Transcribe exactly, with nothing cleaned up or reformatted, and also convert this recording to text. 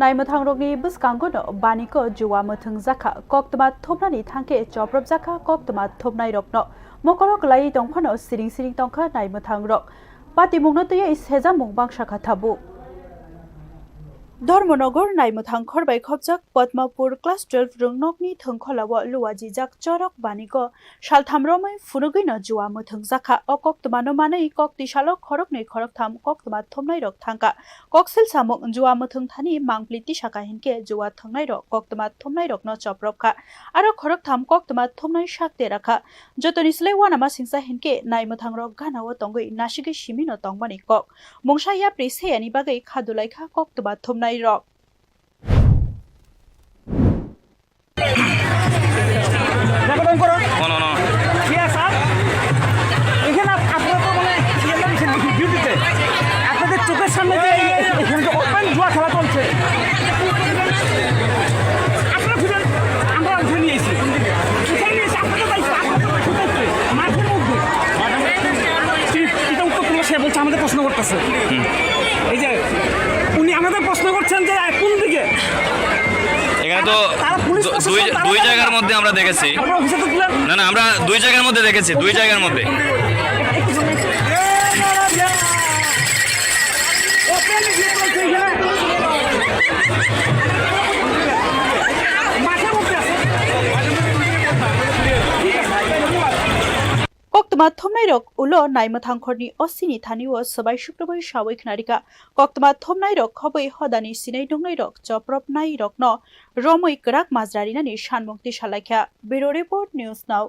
Naimwthangrokni bwskango no baniko juwa mwthwng jakha, koktwma thumnani thangkhe chopropjakha koktwma thumnairokno. Mokolo kwlaiwi tongphano siring siring tongkha naimwthangrok. Patimungno twiwi sejamung bangsa kha tabuk. Dharmanagar naimwthang khorbai khopjak Padmapur class twelve rwngnokni thwngkholao luwajijak chorok baniko saltham romwi phunugwino juwa mwthwng jakha. O koktwmano manwi kok tisalo khoroknwi khoroktham koktwma thumnairok thangkha. Koksil samung juwa mwthwng thani mangpli tisaka hinkhe juwa thwngnairok koktwma thumnairokno chopropkha. Aro khoroktham koktwma thumnai sakte rakha. Jotoni slai uanama singsa hinkhe naimwthangrok ganao tongwi nasigwi simino tongmani kok. Mungsa yapri seyani bagwi khadulaikha koktwma thumnairok. দেখো, দেখো, করো। On, on, on. ঠিক আছে, স্যার। এখানে আপ-, আপনারা তো মানে ইয়ে করেছেন ডিউটিতে। আপনাদের চোখের সামনে যে এই, এই, এখানে যে ওপেন জুয়া খেলা চলছে। আপনারা খুঁজেন, আমরা উঠে নিয়ে এসেছি। উঠে নিয়ে এসে আপনাদের দায়িত্ব, আপনাদের দায়িত্ব। মাঠের মধ্যে। এটা উত্তর তোমরা সে বলছে, আমাদের প্রশ্ন করতেছে। এই যে উনি আমাদের প্রশ্ন করছেন যে কোন দিকে? এখানে তো তারা পুলিশ দু-, প্রশাসন, দুই, তারা দুই জায়গার মধ্যে আমরা দেখেছি। আপনারা অফিসে তো তুলেন। না, না, আমরা দুই জায়গার মধ্যে দেখেছি, দুই জায়গার মধ্যে। একটু সামনে। ওপেন দিয়ে বলছে এখানে। মাঠের মধ্যে আছে। ঠিক আছে, ধন্যবাদ। Koktwma thumnairok ulo naimwthangkhorni osini thanio swbai sukrubwi sawi khnarikha. Koktwma thumnairok khobwi hodani sinai nungnairok chopropnairokno romwi kwrak majra rinani sanmung tisalaikha. Bureau Report, News Now.